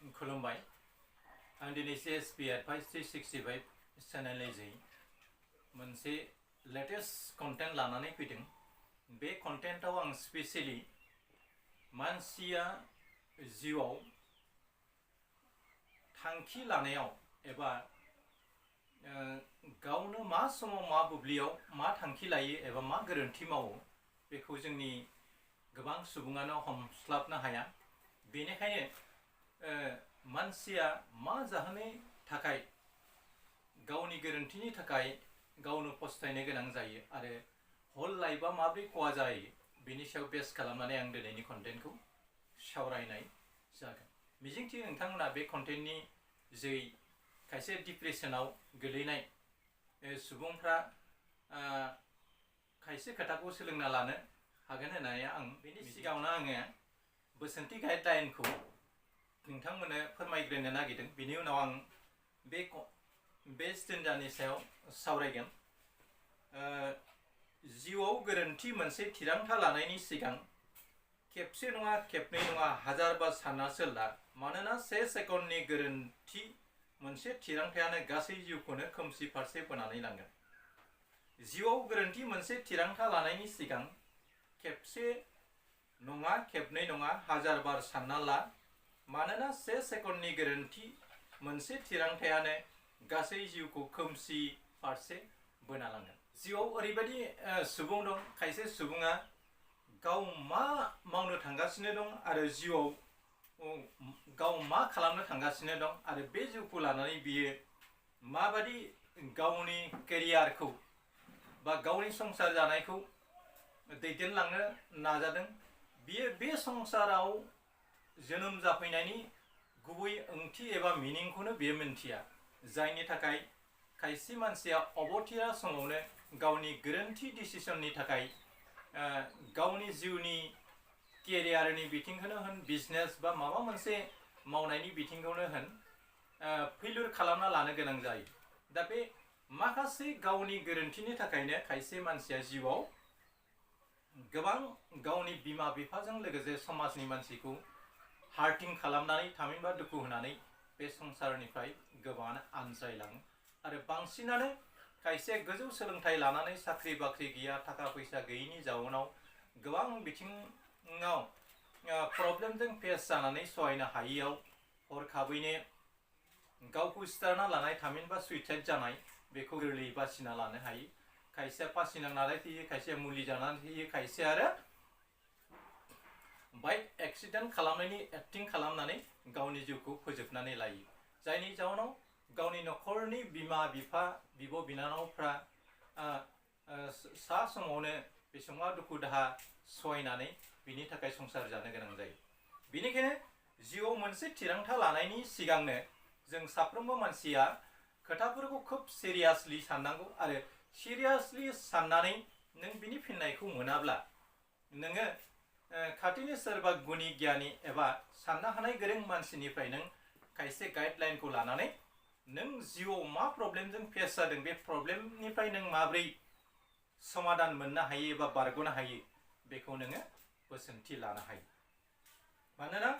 खुलुमबाय आं दिनै CSP Advice 365 चेनेलनि जै मोनसे लेटेस्ट कन्टेन्ट लानानै फैदों। बे कन्टेन्टआव आं स्पेसियली मानसिया जिउआव थांखि लानायाव एबा गावनो मा समाव मा बुब्लियाव मा थांखि लायो एबा मा गोरोन्थि मावो बेखौ जोंनि गोबां सुबुङानो हमस्लाबनो हाया। बेनिखायनो मानसिया मा जाहोननि थाखाय गावनि गोरोन्थिनि थाखाय गावनो पस्थायनो गोनां जायो आरो हल लाइफआ माबोरै खहा जायो बेनि सायाव बेस खालामनानै आं दिनैनि कन्टेन्टखौ सावरायनाय जागोन। मिजिंथियो नोंथांमोना बे कन्टेन्टनि जै खायसे डिप्रेसनाव गोलैनाय सुबुंफ्रा खायसे खोथाखौ सोलोंना लानो हागोन होननानै आं बेनि सिगाङावनो आङो बोसोनथि गाइडलाइनखौ नोंथांमोननो फोरमायग्रोनो नागिरदों। बेनि उनाव आं बे स्टेन्डार्डनि सायाव सावरायगोन। जिउआव गोरोन्थि मोनसे थिरांथा लानायनि सिगां खेबसे नङा खेबनै नङा हाजार बार साननासो ला, मानोना से सेकेन्डनि गोरोन्थि मोनसे थिरांथायानो गासै जिउखौनो खोमसि फारसे बोनानै लांगोन। जिउआव गोरोन्थि मोनसे थिरांथा लानायनि सिगां खेबसे नङा खेबनै नङा हाजार बार सानना ला, मानोना से सेकेन्डनि गोरोन्थि मोनसे थिरांथायानो गासै जिउखौ खोमसि फारसे बोना लांगोन। जिउआव ओरैबायदि सुबुं दं, खायसे सुबुङा गाव मा मावनो थांगासिनो दं आरो जिउआव गाव मा खालामनो थांगासिनो दं आरो बे जिउखौ लानानै बियो माबादि गावनि केरियारखौ बा गावनि संसार जानायखौ दैदेनलांनो नाजादों। बियो बे संसाराव जोनोम जाफैनायनि गुबै ओंथि एबा मिनिंखौनो बियो मिन्थिया, जायनि थाखाय खायसे मानसिया अबथिरा समावनो गावनि गोरोन्थि डिसिसननि थाखाय गावनि जिउनि केरियारनि बिथिंखौनो होन, बिजनेस बा माबा मोनसे मावनायनि बिथिंखौनो होन, फेलियर खालामना लानो गोनां जायो। दा बे माखासे गावनि गोरोन्थिनि थाखायनो खायसे मानसिया जिउआव गोबां गावनि बिमा बिफाजों लोगोसे समाजनि मानसिखौ हार्टिं खालामनानै थामहिनबा दुखु होनानै बे संसारनिफ्राय गोबाङानो आनज्रायलाङो आरो बांसिनानो खायसे गोजौ सोलोंथाइ लानानै साख्रि बाख्रि गैया, थाखा फैसा गैयैनि जाउनाव गोबां बिथिङाव प्रब्लेमजों फेस जानानै सहायनो हायैयाव हरखाबैनो गावखौ सिथारना लानाय थामहिनबा सुइसाइड जानाय बेखौ गोरलैयै बासिना लानो हायो। खायसेया फासि नांनानै थैयो, खायसेया मुलि जानानै थैयो, खायसे आरो बाइक एक्सिडेन्ट खालामनायनि एक्टिं खालामनानै गावनि जिउखौ फोजोबनानै लायो, जायनि जाउनाव गावनि न'खरनि बिमा बिफा बिब' बिनानावफ्रा सा समावनो बेसेबां दुखु दाहा सहायनानै बिनि थाखाय संसार जानो गोनां जायो। बेनिखायनो जिउआव मोनसे थिरांथा लानायनि सिगांनो जों साफ्रोमबो मानसिया खोथाफोरखौ खोब सिरियासलि साननांगौ आरो सिरियासलि साननानै नों बिनि फिननायखौ मोनाब्ला नोङो खाथिनि सोरबा गुनि गियानि एबा साननो हानाय गोरों मानसिनिफ्राय नों खायसे गाइडलाइनखौ लानानै नों जिउआव मा प्रब्लेमजों फेस जादों बे प्रब्लेमनिफ्राय नों माब्रै समाधान मोननो हायो एबा बारग'नो हायो बेखौ नोङो बोसोनथि लानो हायो। मानोना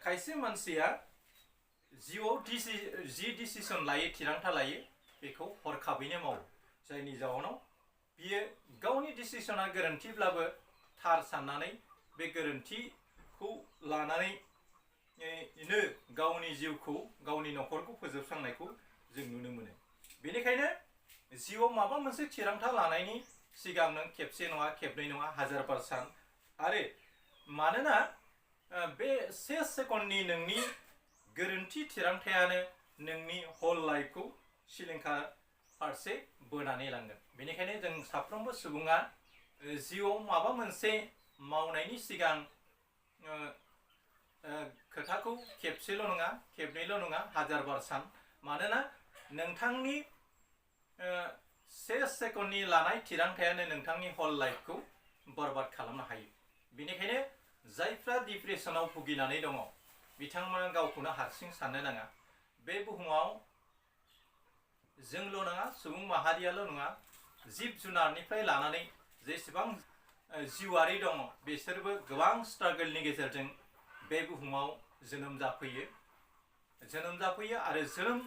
खायसे मानसिया जिउआव जि डिसिसन लायो, थिरांथा लायो, बेखौ हरखाबैनो मावो, जायनि जाउनाव बियो गावनि डिसिसना गोरोन्थिब्लाबो थार साननानै बे गोरोन्थिखौ लानानैनो गावनि जिउखौ गावनि न'खरखौ फोजोबस्रांनायखौ जों नुनो मोनो। बेनिखायनो जिउआव माबा मोनसे थिरांथा लानायनि सिगां नों खेबसे नङा खेबनै नङा हाजार बार सान, आरो मानोना बे से सेकेन्डनि नोंनि गोरोन्थि थिरांथायानो नोंनि हल लाइफखौ सिलिंखार फारसे बोनानै लांगोन। बेनिखायनो जों साफ्रोमबो सुबुङा जिउआव माबा मोनसे मावनायनि सिगां खोथाखौ खेबसेल' नङा खेबनैल' नङा हाजार बार सान, मानोना नोंथांनि से सेकेन्डनि लानाय थिरांथायानो नोंथांनि हल लाइफखौ बरबाद खालामनो हायो। बेनिखायनो जायफ्रा डिप्रेसनाव भुगिनानै दङ बिथांमोना गावखौनो हारसिं साननो नाङा। बे बुहुमाव जोंल' नङा, सुबुं माहारियाल' नङा, जिब जुनारनिफ्राय लानानै जेसेबां जिउआरि दङ बिसोरबो गोबां स्ट्रागोलनि गेजेरजों बे बुहुमाव जोनोम जाफैयो आरो जोनोम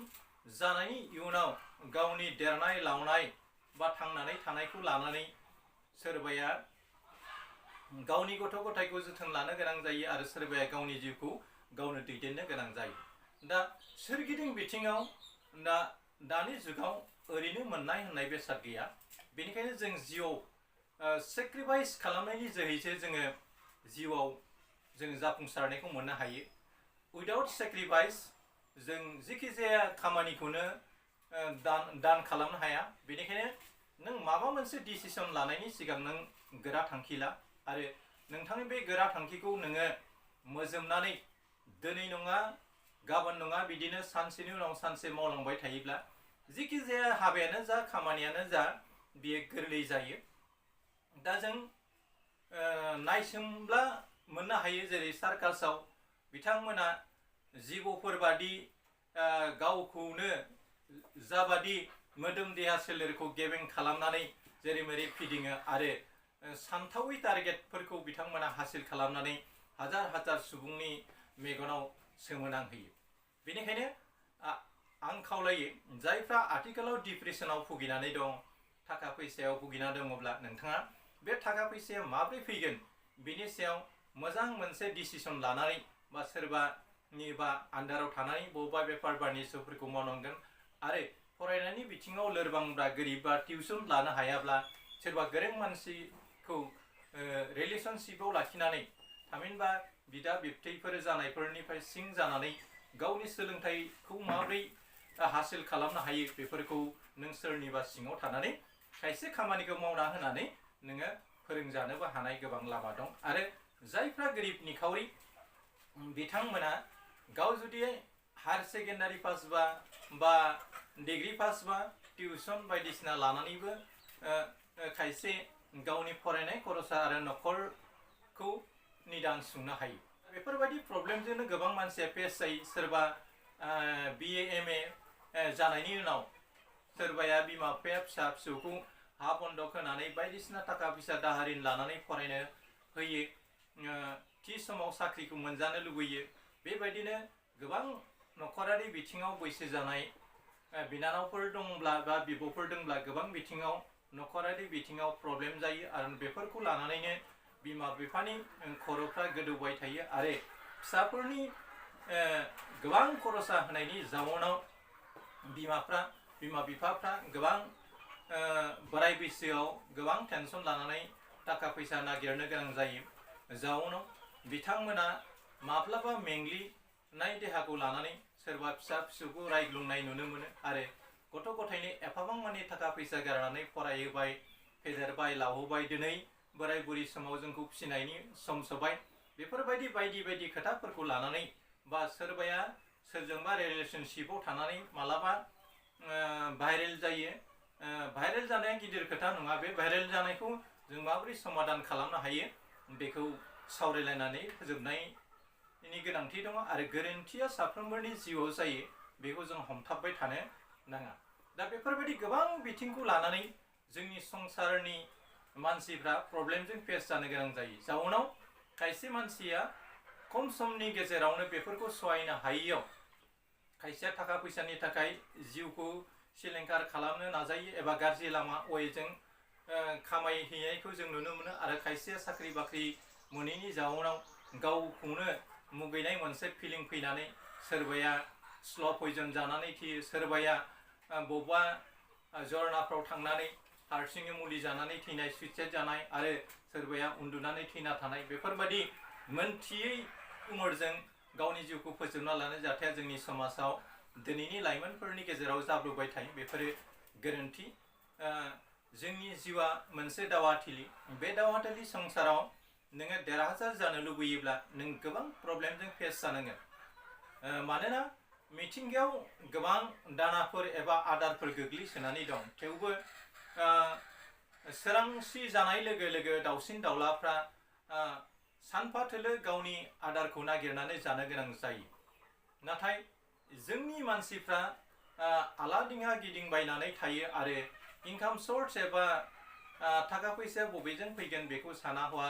जानायनि इयुनाव गावनि देरनाय लावनाय बा थांनानै थानायखौ लानानै सोरबाया गावनि गथ' गथायखौ जोथोन लानो गोनां जायो आरो सोरबाया गावनि जिउखौ गावनो दैदेननो गोनां जायो। दा सोरगिदिं बिथिङाव दानि जुगाव ओरैनो मोननाय होननाय बेसाद गैया। बेनिखायनो जों जिउआव सेक्रिफाइस खालामनायनि जोहैसो जोङो जिउआव जों जाफुंसारनायखौ मोननो हायो। उइदाउट सेक्रिफाइस जों जिखि जाया खामानिखौनो दान खालामनो हाया। बेनिखायनो नों माबा मोनसे डिसिसन लानायनि सिगां नों गोरा थांखि ला आरो नोंथांनि बे गोरा थांखिखौ नोङो मोजोमनानै दिनै नङा गाबोन नङा बिदिनो सानसेनि उनाव सानसे मावलांबाय थायोब्ला जिखि जाया हाबायानो जा खामानियानो जा बियो गोरलै जायो। दा जों नायसोमब्ला मोननो हायो जेरै सार्कासाव बिथांमोना जिबौफोरबादि गावखौनो जाबादि मोदोम देहा सोलेरखौ गेबें खालामनानै जेरै मेरै फिदिङो आरो सानथावै टारगेटफोरखौ बिथांमोना हासिल खालामनानै हाजार हाजार सुबुंनि मेगनाव सोमोनांहोयो। बेनिखायनो आं खावलायो जायफ्रा आथिखालाव डिप्रेसनाव भुगिनानै दं, थाखा फैसायाव भुगिना दङब्ला नोंथाङा बे थाखा फैसाया माब्रै फैगोन बेनि सायाव मोजां मोनसे डिसिसन लानानै बा सोरबानि बा आन्दाराव थानानै बबेबा बेफार बानिज्यफोरखौ मावनांगोन आरो फरायनायनि बिथिङाव लोरबांब्ला गोरिबा टिउसन लानो हायाब्ला सोरबा गोरों मानसिखौ रिलेसनशिपआव लाखिनानै थामहिनबा बिदा बिबथैफोर जानायफोरनिफ्राय सिं जानानै गावनि सोलोंथाइखौ माबोरै हासिल खालामनो हायो बेफोरखौ नों सोरनिबा सिङाव थानानै खायसे खामानिखौ मावना होनानै नोङो फोरोंजानोबो हानाय गोबां लामा दं। आरो जायफ्रा गोरिब निखावरि बिथांमोना गाव जुदि हायार सेकेन्डारि पास बा डिग्री पास बा टिउसन बायदिसिना लानानैबो खायसे गावनि फरायनाय खरसा आरो न'खरखौ निदान सुंनो हायो। बेफोरबायदि प्रब्लेमजोंनो गोबां मानसिया फेस जायो। सोरबा BA MA जानायनि उनाव सोरबाया बिमा बिफाया फिसा फिसौखौ हा बन्दक होनानै बायदिसिना थाखा फैसा दाहारिन लानानै फरायनो होयो, थि समाव साख्रिखौ मोनजानो लुबैयो। बेबायदिनो गोबां न'खरारि बिथिङाव बैसो जानाय बिनानावफोर दंब्ला बा बिब'फोर दंब्ला गोबां बिथिङाव न'खरारि बिथिङाव प्रब्लेम जायो आरो बेफोरखौ लानानैनो बिमा बिफानि खर'फ्रा गोदौबाय थायो आरो फिसाफोरनि गोबां खरसा होनायनि जाउनाव बिमा बिफाफ्रा गोबां बोराय बैसोआव गोबां टेनसन लानानै थाखा फैसा नागिरनो गोनां जायो। जाउनाव बिथांमोना माब्लाबा मेंग्लिनाय देहाखौ लानानै सोरबा फिसा फिसौखौ रायग्लुंनाय नुनो मोनो आरो गथ' गथायनि एफाबां मानि थाखा फैसा गारनानै फरायहोबाय, फेदेरबाय, लाहोबाय, दिनै बोराय बुरि समाव जोंखौ फिसिनायनि सम सबाय। बेफोरबायदि बायदि बायदि खोथाफोरखौ लानानै बा सोरबाया सोरजोंबा रिलेसनशिपआव थानानै मालाबा भाइरेल जायो। भाइरेल जानाया गिदिर खोथा नङा। बे भाइरेल जानायखौ जों माबोरै समाधान खालामनो हायो बेखौ सावरायलायनानै फोजोबनायनि गोनांथि दङ आरो गोरोन्थिया साफ्रोमबोनि जिउआव जायो, बेखौ जों हमथाबबाय थानो नाङा। दा बेफोरबायदि गोबां बिथिंखौ लानानै जोंनि संसारनि मानसिफ्रा प्रब्लेमजों फेस जानो गोनां जायो। जाउनाव खायसे मानसिया खम समनि गेजेरावनो बेफोरखौ सहायनो हायैयाव खायसेया थाखा फैसानि थाखाय जिउखौ सिलिंखार खालामनो नाजायो एबा गाज्रि लामा वेजों खामायहैनायखौ जों नुनो मोनो आरो खायसेया साख्रि बाख्रि मोनैनि जाउनाव गावखौनो मुगैनाय मोनसे फिलिं फैनानै सोरबाया स्ल' पयजन जानानै थैयो, सोरबाया बबेबा जरनाफ्राव थांनानै हारसिङै मुलि जानानै थैनाय, सुइसाइड जानाय आरो सोरबाया उन्दुनानै थैना थानाय, बेफोरबायदि मोनथियै उमरजों गावनि जिउखौ फोजोबना लानाय जाथाया जोंनि समाजाव दिनैनि लाइमोनफोरनि गेजेराव जाब्रबबाय थायो। बेफोरो गोरोन्थि। जोंनि जिउआ मोनसे दावहाथिलि। बे दावहाथिलि संसाराव नोङो देरहासार जानो लुबैयोब्ला नों गोबां प्रब्लेमजों फेस जानांगोन। मानोना मिथिंगायाव गोबां दानाफोर एबा आदारफोर गोग्लैसोनानै दं, थेवबो सोरांसि जानाय लोगो लोगो दाउसिन दाउलाफ्रा सानफा थोलो गावनि आदारखौ नागिरनानै जानो गोनां जायो। नाथाय जोंनि मानसिफ्रा आलादिङा गिदिंबायनानै थायो आरो इनकाम सर्स एबा थाखा फैसाया बबेजों फैगोन बेखौ साना हवा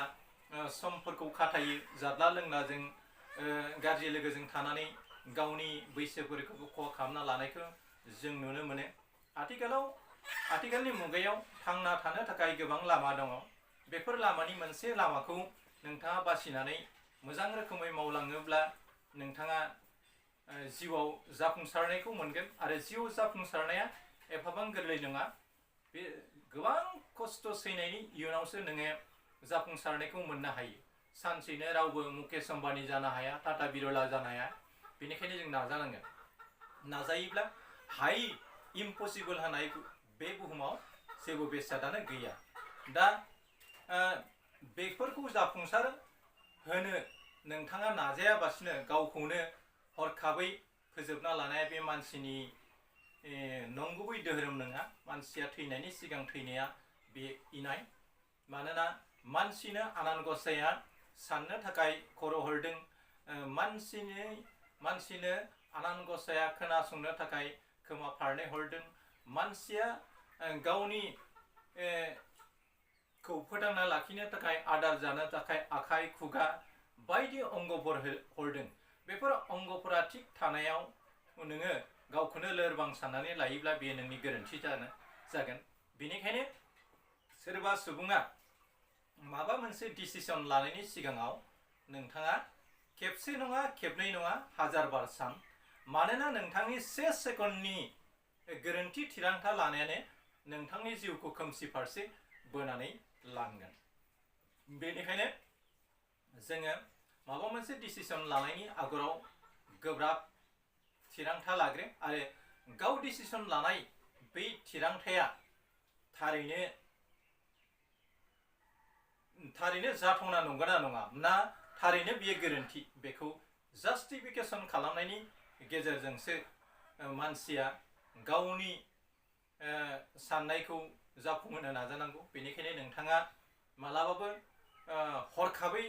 समफोरखौ खाथायो। जाद्ला लोंलाजों गाज्रि लोगोजों थानानै गावनि बैसोफोरखौबो खहा खालामना लानायखौ जों नुनो मोनो। आथिखालनि मुगायाव थांना थानो थाखाय गोबां लामा दङ। बेफोर लामानि मोनसे लामाखौ नोंथाङा बासिनानै मोजां रोखोमै मावलाङोब्ला नोंथाङा जिउआव जाफुंसारनायखौ मोनगोन। आरो जिउ जाफुंसारनाया एफाबां गोरलै नङा। बे गोबां खस्थ' सैनायनि इयुनावसो नोङो जाफुंसारनायखौ मोननो हायो। सानसेनो रावबो मुकेश आम्बानी जानो हाया, टाटा बिरला जानो हाया। बेनिखायनो जों नाजानांगोन। नाजायोब्ला हायि इम्पसिबोल होननाय बे बुहुमाव जेबो बेसादानो गैया। दा बेफोरखौ जाफुंसार होनो नोंथाङा नाजायाबासिनो गावखौनो हरखाबै फोजोबना लानाया बे मानसिनि नंगुबै धोरोम नङा। मानसिया थैनायनि सिगां थैनाया बे इनाय। मानोना मानसिनो आनान गसाइया साननो थाखाय खर' हरदों। मानसिनो आनान गसाइया खोनासंनो थाखाय खोमा फारनै हरदों। मानसिया गावनि खौ फोथांना लाखिनो थाखाय आदार जानो थाखाय आखाइ, खुगा बायदि अंगफोर हरदों। बेफोर अंगफोरा थिग थानायाव नोङो गावखौनो लोरबां साननानै लायोब्ला बे नोंनि गोरोन्थि जागोन। बेनिखायनो सोरबा सुबुङा माबा मोनसे डिसिसन लानायनि सिगाङाव नोंथाङा खेबसे नङा, खेबनै नङा, 1000 बार सान। मानोना नोंथांनि 1 सेकेन्डनि गोरोन्थि थिरांथा लानायानो नोंथांनि जिउखौ खोमसि फारसे बोनानै लांगोन। बेनिखायनो जोङो माबा मोनसे डिसिसन लानायनि आगोलाव गोब्राब थिरांथा लाग्रो। आरो गाव डिसिसन लानाय बै थिरांथाया थारैनो जाथावना नंगौना नङा, ना थारैनो बियो गोरोन्थि, बेखौ जास्टिफिकेसन खालामनायनि गेजेरजोंसो मानसिया गावनि साननायखौ जाफुंहोनो नाजानांगौ। बेनिखायनो नोंथाङा मालाबाबो हरखाबै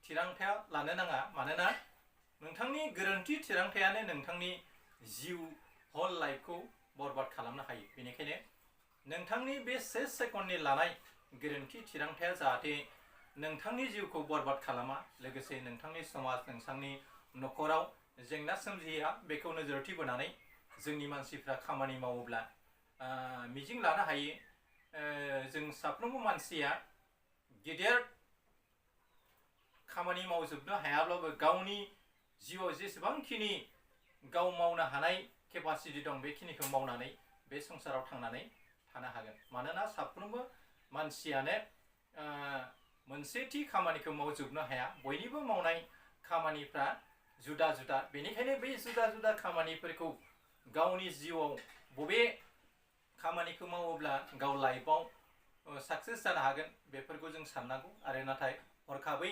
थिरांथा लानो नाङा। मानोना नोंथांनि गोरोन्थि थिरांथायानो नोंथांनि जिउ हल लाइफखौ बरबाद खालामनो हायो। बेनिखायनो नोंथांनि बे 1 सेकेन्डनि लानाय गोरोन्थि थिरांथाया जाहाथे नोंथांनि जिउखौ बरबाद खालामा, लोगोसे नोंथांनि समाज, नोंथांनि न'खराव जेंना सोमजिया, बेखौ नोजोरथि बोनानै जोंनि मानसिफ्रा खामानि मावोब्ला मिजिं लानो हायो जों साफ्रोमबो मानसिया गेदेर खामानि मावजोबनो हायाब्लाबो गावनि जिउआव जेसेबांखिनि गाव मावनो हानाय केपासिटि दं बेखिनिखौ मावनानै बे संसाराव थांनानै थानो हागोन। मानोना साफ्रोमबो मानसियानो मोनसे थि खामानिखौ मावजोबनो हाया। बयनिबो मावनाय खामानिफ्रा जुदा जुदा। बेनिखायनो बै जुदा जुदा खामानिफोरखौ गावनि जिउआव बबे खामानिखौ मावोब्ला गाव लाइफआव साक्सेस जानो हागोन बेफोरखौ जों साननांगौ। आरो नाथाय हरखाबै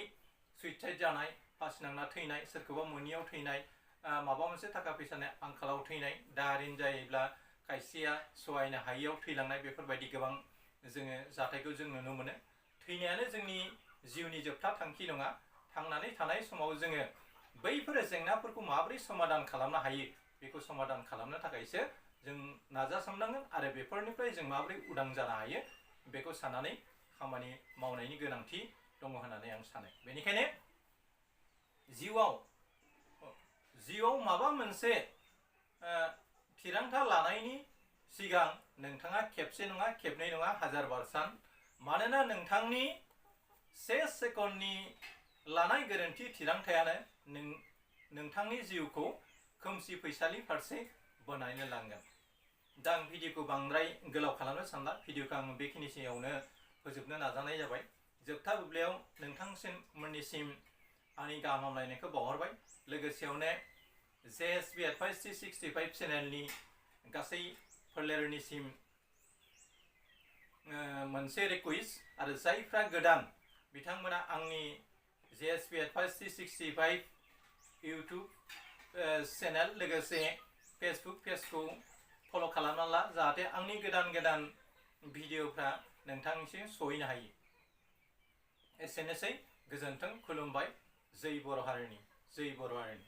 सुइसाइड जानाय, फासि नांना थैनाय, सोरखौबा मोनियाव थैनाय, माबा मोनसे थाखा फैसानि आंखालाव थैनाय, दाहारिन जायोब्ला खायसेया सहायनो हायियाव थैलांनाय, बेफोरबायदि गोबां जोङो जाथायखौ जों नुनो मोनो। थैनायानो जोंनि जिउनि जोबथा थांखि नङा। थांनानै थानाय समाव जोङो बैफोर जेंनाफोरखौ माबोरै समाधान खालामनो हायो बेखौ समाधान खालामनो थाखायसो जों नाजासोमनांगोन। आरो बेफोरनिफ्राय जों माबोरै उदां जानो हायो बेखौ साननानै खामानि मावनायनि गोनांथि दङ होननानै आं सानो। बेनिखायनो जिउआव माबा मोनसे थिरांथा लानायनि सिगां नोंथाङा खेबसे नङा, खेबनै नङा, 1000 बार सान। मानोना नोंथांनि 1 सेकेन्डनि लानाय गोरोन्थि थिरांथायानो नोंथांनि जिउखौ खोमसि फैसालि फारसे बोनानै लांगोन। दा आं भिडिअखौ बांद्राय गोलाव खालामनो सानला। भिडिअखौ आं बेखिनियावनो फोजोबनो नाजानाय जाबाय। जोबथा बुब्लियाव नोंथांमोननिसिम आंनि गाहाम हामलायनायखौ बावहरबाय। लोगोसेयावनो JSB Advice 365 चेनेलनि गासै फोलेरनिसिम मोनसे रिकुवेस्ट, आरो जायफ्रा गोदान बिथांमोना आंनि JSB Advice 365 इउटुब चेनेल लोगोसे फेसबुक पेजखौ फल' खालामना ला, जाहाथे आंनि गोदान भिडिअफ्रा नोंथांनिसिम सहैनो हायो। एसेनोसै, गोजोन्थों, खुलुमबाय। जै बर' हारिनि।